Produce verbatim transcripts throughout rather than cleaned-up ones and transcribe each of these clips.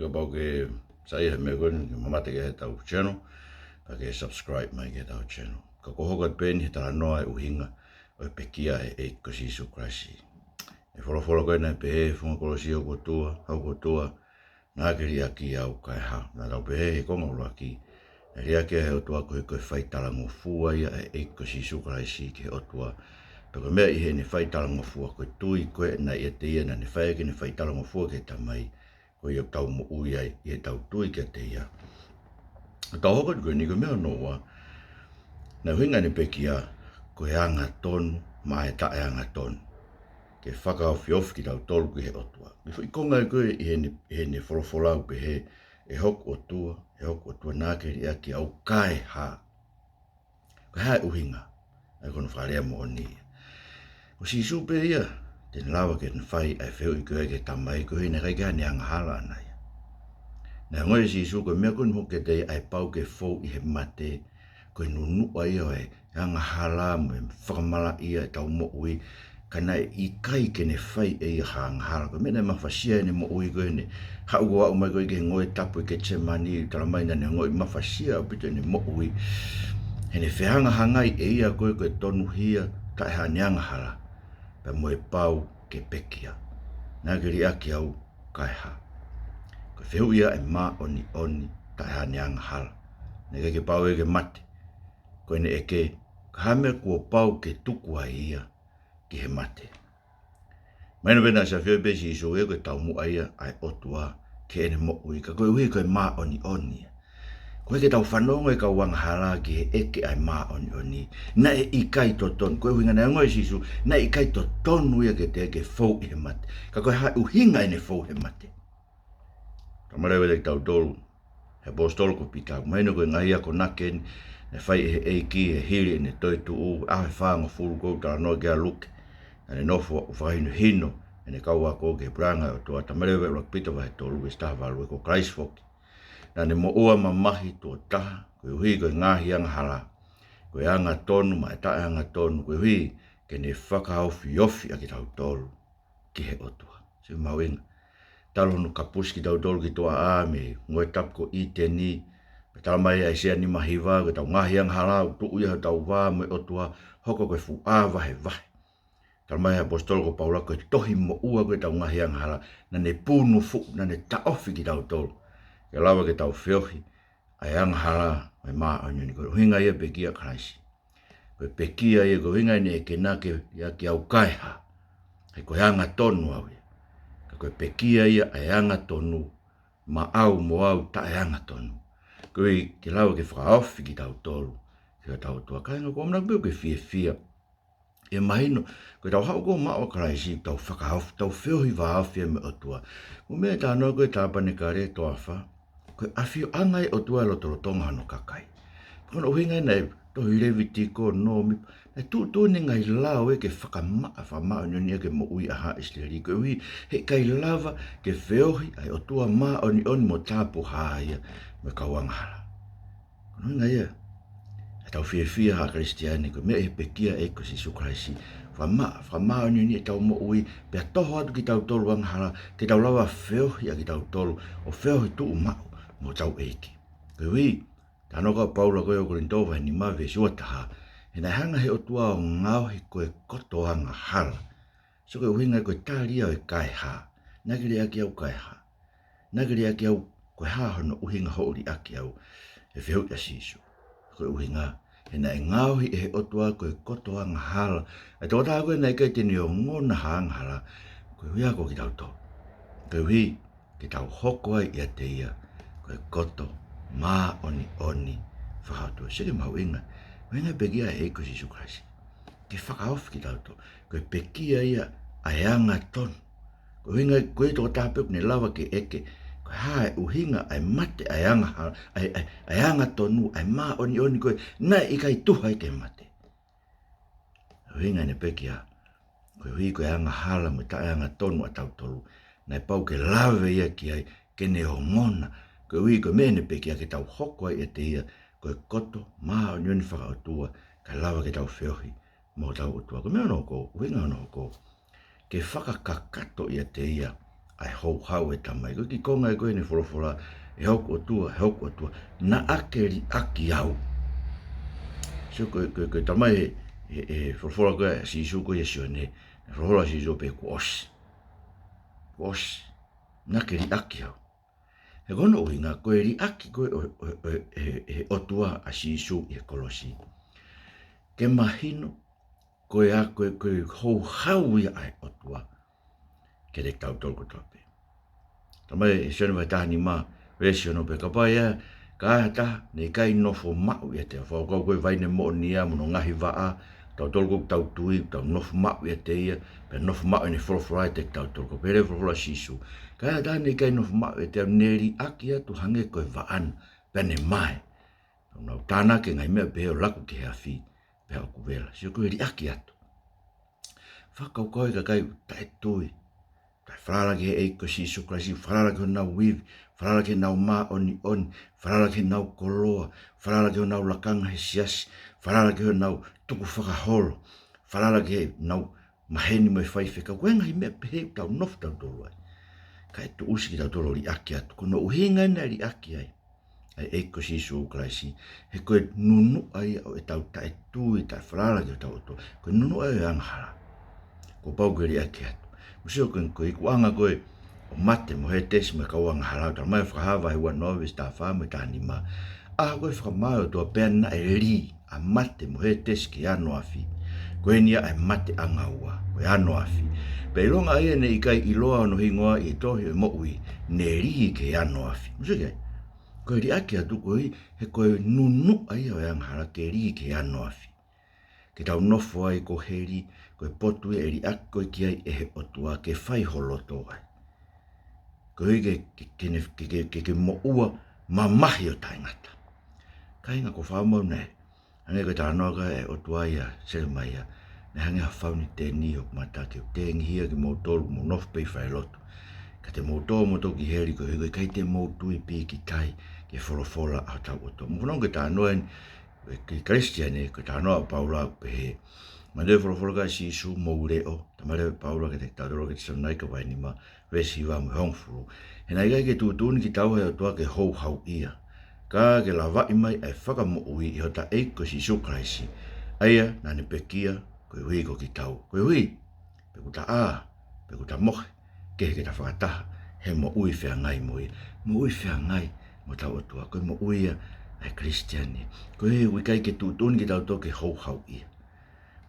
Kapau ʻoku ke saiʻia he meʻa ko eni, ke mamata ki heʻetau channel, ka ke subscribe mai ki heʻetau channel. Ka ʻoku ou hoko atu pē eni he talanoa ʻo e ʻuhinga ʻo e pekia ʻa e ʻEiki ko Sīsū Kalaisi. ʻI he folofola ko ē naʻe pehē, funga kolosi hoku ʻOtua, hoku ʻOtua, naʻa ke liʻaki au kae hā. Naʻa tau pehē he konga ʻuluaki, naʻe liʻaki ʻe he ʻOtua koeʻuhi ko e fai talangofua ia ʻa e ʻEiki ko Sīsū Kalaisi ki he ʻOtua. Pea ko e meʻa ʻi heʻene fai talangofua, ko e tui ko ē naʻe ʻiate ia naʻa ne fai ʻaki ʻene fai talangofua ki he Tamai, ko ia ʻoku tau moʻui ai ʻi heʻetau tui kiate ia. Tau hoko atu ko eni ki he meʻa hono ua, naʻe ʻuhinga ʻene pekia ko e angatonu maʻa e taʻeangatonu, ke fakaofiofi kitautolu ki he ʻOtua. Ko e foʻi konga ia ko ē ʻi heʻene, ʻi heʻene folofola ʻo pehē, ʻE hoku ʻOtua, ʻe hoku ʻOtua, naʻa ke liʻaki au kae hā. Ko e hā e ʻuhinga? ʻA ia ko hono fakalea moʻoni ia. Ko Sīsū pē ia te ne lava ke ne fai ʻa e fehuʻi ko ē ki he Tamai, koeʻuhi naʻe ʻikai ke ʻi ai haʻane angahala ʻaʻana ia. Naʻe ongoʻi ʻe Sīsū ko e meʻa ko eni ʻoku hoko kiate ia ʻa e pau ke fou ʻi he mate, ko e nunuʻa ia ʻo e angahala mo e fakamalaʻia ʻetau moʻui, ka naʻe ʻikai ke ne fai ʻe ia ha angahala. Ko e meʻa naʻe mafasia ʻene moʻui ko ē, ʻene haʻu ʻo aʻu mai ko ē ki he ngoue tapu ʻi Ketisemani, talamai naʻa ne ongoʻi mafasia ʻaupito ʻene moʻui heʻene fehangahangai ʻe ia ko ē ko e tonuhia taʻe haʻane angahala pea mo e pau ke pekia. Naʻa ke liʻaki au kae hā. Ko e fehuʻi ia ʻa e māʻoniʻoni taʻe haʻane angahala. Naʻe ʻikai ke pau ia ke mate. Ko ʻene ʻeke, ko e hā e meʻa kuo pau ke tuku ai ia ki he mate? Mahino pē naʻe ʻosi ʻafioʻi pē ʻe Sīsū ia ko e taumuʻa ia ʻa e ʻOtua ki heʻene moʻui, ka koeʻuhi ko e māʻoniʻoni ia. ʻOku ʻikai ke tau fanongo ʻe kau angahala ki he ʻeke ʻa e māʻoniʻoni, naʻe ʻikai totonu. Ko e ʻuhinga naʻe ongoʻi ʻe Sīsū naʻe ʻikai totonu ia ke te ke fou ʻi he mate. Ka ko e hā e ʻuhinga ʻene fou he mate? Talamai leva kiate kitautolu ʻe he ʻaposetolo ko Pita, mahino ko e ngaahi akonaki eni naʻe fai ʻe he ʻEiki ʻi he hili ʻene toetuʻu, ʻaho ʻe fāngofulu ko ē ʻoku talanoa ki ai ʻa Luke. Naʻa ne nofo ʻo fakahinohino ʻene kau ako ki he puleʻanga ʻo e ʻOtua. Talamai leva ʻe ʻuluaki Pita vahe tolu veesi taha valu, ko Kalaisi foki naʻa ne moʻua mamahi tuʻo taha koeʻuhi ko e ngaahi angahala, ko e angatonu maʻa e taʻeangatonu, koeʻuhi ke ne fakaofiofi ʻa kitautolu ki he ʻOtua. Sio ki he mahuʻinga. Talu hono kapusi kitautolu ki tuʻa mei he ngoue tapu ko ʻĪteni, pea talamai ʻe ʻAisea nima hiva, ko ʻetau ngaahi angahala ʻoku tuʻu ia ʻi hotau vā mo e ʻOtua, hoko ko e fuʻu ʻā vahevahe. Talamai ʻe he ʻaposetolo ko Paula ko e tohi moʻua ko ē ʻetau ngaahi angahala, naʻa ne punu fuʻu, naʻa ne taʻofi kitautolu ke lava ke tau feohi ʻa e angahala mo e māʻoniʻoni. Ko e ʻuhinga ia e pekia ʻa Kalaisi. Ko e pekia ia, ko e ʻuhinga ʻene ʻeke naʻa ke liʻaki au kae hā. He ko e angatonu au ia. Ka ko e pekia ia ʻa e angatonu maʻau mo au taʻeangatonu, koeʻuhi ke lava ke fakaofi kitautolu ki hotau ʻOtua. Kāinga, ʻoku ou ʻamanaki pē ʻoku ke fiefia ʻi he mahino ko ʻetau haʻu ko ē ʻo maʻu ʻa Kalaisi, tau fakaofi, tau feohi vāofi ia mo e ʻOtua. Ko e meʻa ʻoku talanoa ko ē ʻa Tāpanekale, toafa, ko e ʻafioʻanga ia ʻo e ʻOtua ʻi he lotolotonga hono kakai. Ko hono ʻuhinga ia naʻe tohi Levitiko, Nōmipa, naʻe tuʻutuʻuni e ngaahi lao ia ke fakamaʻa, fakamāʻoniʻoni ia ki he moʻui ʻa haʻa ʻIsileli, koeʻuhi he ʻikai lava ke feohi ʻa e ʻOtua māʻoniʻoni mo tapuhā ia mo e kau angahala. Ko hono ʻuhinga ia ʻetau fiefia haʻa Kalisitiane, ko e meʻa ʻi he pekia ʻa e ʻEiki ko Sīsū Kalaisi, fakamaʻa, fakamāʻoniʻoni ʻetau moʻui, pea toho atu kitautolu angahala, ke tau lava feohi ʻa kitautolu ʻo feohi tuʻumaʻu mo hotau ʻEiki. Koeʻuhi, talanoa ko ē ʻa Paula ko ē ʻi he ʻuluaki Kolinitō vahe nima veesi ua taha, he naʻe hanga ʻe he ʻOtua ʻo ngaohi ko e koto angahala. Sio ki he ʻuhinga ko e tali ia ʻo e kae hā. Naʻa ke liʻaki au kae hā. Naʻa ke liʻaki au, ko e hā hono ʻuhinga hoʻo liʻaki au? ʻE fehuʻi ʻa Sīsū. Ko e ʻuhinga he naʻe ngaohi ʻe he ʻOtua ko e koto angahala ʻa e tokotaha ko ē naʻe ʻikai te ne ongona ha angahala, koeʻuhi ko kitautolu, koeʻuhi ke tau hoko ai ʻiate ia ko e koto māʻoniʻoni fakaʻotua. Sio ki he mahuʻinga, mahuʻinga e pekia ʻa e ʻEiki ko Sīsū Kalaisi, ke fakaofi kitautolu. Ko e pekia ia ʻa e angatonu. Ko e ʻuhinga ia ko e tokotaha pē ʻoku ne lava ke ʻeke ko e hā e ʻuhinga ʻa e mate, ʻa e angahala, ʻa e, ʻa e, ʻa e angatonu, ʻa e māʻoniʻoni ko ē naʻe ʻikai tuha ia ki he mate. ʻUhinga ʻene pekia, koeʻuhi ko e angahala mo e taʻeangatonu ʻatautolu, naʻe pau ke lave ia ki ai, ke ne ongona. Koeʻuhi ko e meʻa ʻene pekia, ke tau hoko ai ʻiate ia ko e koto māʻoniʻoni fakaʻotua, kae lava ke tau feohi mo hotau ʻOtua. Ko e meʻa hono hoko, ʻuhinga hono hoko, ke fakakakato ʻiate ia ʻa e houhau ʻa e Tamai. Ko e kiʻi konga ia ko ē ʻene folofola, ʻE hoku ʻOtua, ʻe hoku ʻOtua, naʻá ke liʻaki au. Sio, ko e, ko e, ko e talamai ʻe he, he, he folofola ko ē ʻa Sīsū ko ia ʻia Sione, folofola ʻa Sīsū pē kuo ʻosi. Kuo ʻosi. Naʻá ke liʻaki au. He ko hono ʻuhinga, ko e liʻaki ko ē ʻo, ʻo, ʻo, ʻe, ʻe he ʻOtua ʻa Sīsū ʻi he kolosi, ke mahino ko e, ko e, ko e houhau ia ʻa e ʻOtua kiate kitautolu kotoa pē. Talamai ʻe Sione vahe taha nima, veesi ono pē, kapau ʻe ʻi ai ha taha naʻe ʻikai nofo maʻu ʻiate au. Fakakaukau ko e vaine moʻoni ia mo hono ngaahi vaʻa, tautolu ʻoku tau tui, tau nofo maʻu ʻiate ia, pea nofo maʻu ʻene folofola ʻiate kitautolu. Ko e pehē ʻe he folofola ʻa Sīsū, ka ʻi ai ha taha naʻe ʻikai nofo maʻu ʻiate au, ne liʻaki atu hangē ko e vaʻa na, pea ne mae. Pea nau tānaki e ngaahi meʻa pehē ʻo laku ki he afi, pea ʻoku vela. Sio, ko e liʻaki atu. Fakakaukau e kakai ʻoku taʻetui, taʻefalala ki he ʻEiki ko Sīsū Kalaisi, falala ki honau ivi, falala ki heʻenau māʻoniʻoni, falala ki heʻenau koloa, falala ki honau lakanga he siasi, falala ki honau tukufakaholo, falala ki heʻenau maheni mo e faifekau. Ko e ngaahi meʻa pehē ʻoku tau nofo tautolu ai. Kae tuʻusi kitautolu ʻo liʻaki atu. Ko hono ʻuhinga ia naʻe liʻaki ai ʻa e ʻEiki ko Sīsū Kalaisi, he ko e nunuʻa ia ʻo ʻetau taʻetui, taʻefalala ki hotau ʻOtua. Ko e nunuʻa ia ʻo e angahala. Kuo pau ke liʻaki atu. Mou sio ko e, ko e ikuʻanga ko ē ʻo Mate mo Hētesi mo e kau angahala, talamai ʻe Fakahā vahe ua noa veesi taha fā mo e taha nima, ʻaho ko ē fakamaau ʻa e ʻOtua pea naʻe lī ʻa Mate mo Hētesi ki he ano afi, ko eni ia ʻa e mateʻanga ua, ko e ano afi. Pea ʻilonga ʻa ia naʻe ʻikai ʻiloa hono hingoa ʻi he tohi ʻo e moʻui, ne lī ki he ano afi. Mou sio ki ai. Ko e liʻaki atu ko ē, he ko e nunuʻa ia ʻo e angahala ke lī ki he ano afi. Ke tau nofo ai ko heli, ko e potu ia ʻe liʻaki koe ki ai ʻe he ʻOtua ke fai ho loto ai. Koeʻuhi ke, ke, ke, ne, ke, ke, ke, ke moʻua mamahi ʻo taʻengata. Kāinga, ko e fakaʻamu ʻaupito ē. Hangē ko e talanoa ko ē ʻa e ʻOtua ʻia Selemaia, naʻe hangē ha fauniteni ʻi hoku mata, ke u tengihia kimoutolu, mou nofo pē ʻi falelotu, ka te mou tō moutolu ki heli, koeʻuhi ko e ʻikai te mou tui pīkitai ki he folofola ʻa hotau ʻOtua. Mou fanongo ki he talanoa eni, ʻe ki he Kalisitiane, ko e talanoa ʻa Paula ʻoku pehē, manatuʻi e folofola ʻa Sīsū, mou leʻo, talamai leva ʻe Paula kiate kitautolu ʻi he Tesalonaika vahe nima, veesi hiva mo e hongofulu. He naʻe ʻikai ke tuʻutuʻuni kitaua ʻe he ʻOtua ke houhauʻia, ka ke lavaʻi mai ʻa e fakamoʻui ʻi hota ʻEiki ko Sīsū Kalaisi, ʻa ia naʻá ne pekia koeʻuhi ko kitaua. Koeʻuhi, pe ʻoku ta ʻā, pe ʻoku ta mohe, kehe ke ta fakataha he moʻui feangai mo ia. Moʻui feangai mo hotau ʻOtua. Ko e moʻui ia ʻa e Kalisitiane. Koeʻuhi ʻoku ʻikai ke tuʻutuʻuni kitautolu ke houhauʻia.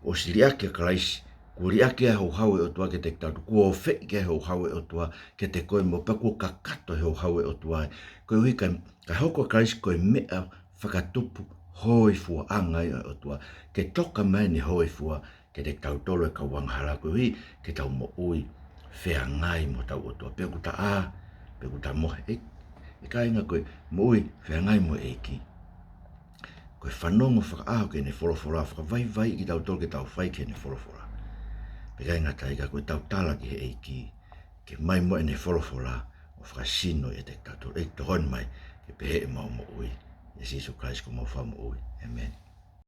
ʻOsi liʻaki ʻa Kalaisi, kuo liʻaki ʻa e houhau ʻa e ʻOtua kiate kitautolu, kuo ofeʻi ʻa e houhau ʻa e ʻOtua kiate koe mo au, pea kuo kakato ʻa e houhau ʻa e ʻOtua ai. Koeʻuhi ka, ka hoko ʻa Kalaisi ko e meʻa fakatupu hōifuaʻanga ia ʻo e ʻOtua, ke toka mai ʻene hōifua kiate kitautolu e kau angahala, koeʻuhi ke tau moʻui feangai mo hotau ʻOtua. Pe ʻoku ta ʻā, pe ʻoku ta mohe, ʻe, ʻe kāinga, ko e moʻui feangai mo e ʻEiki, ko e fanongo fakaʻaho ki heʻene folofola, fakavaivaiʻi kitautolu ke tau fai ki heʻene folofola. Pea ʻikai ngata ai, ka ko ʻetau tala ki he ʻEiki ke ʻomai mo ʻene folofola ʻo fakasino ʻiate kitautolu. ʻEiki, tokoni mai ke pehē ʻemau moʻui. ʻIa Sīsū Kalaisi ko homau Fakamoʻui. ʻĒmeni.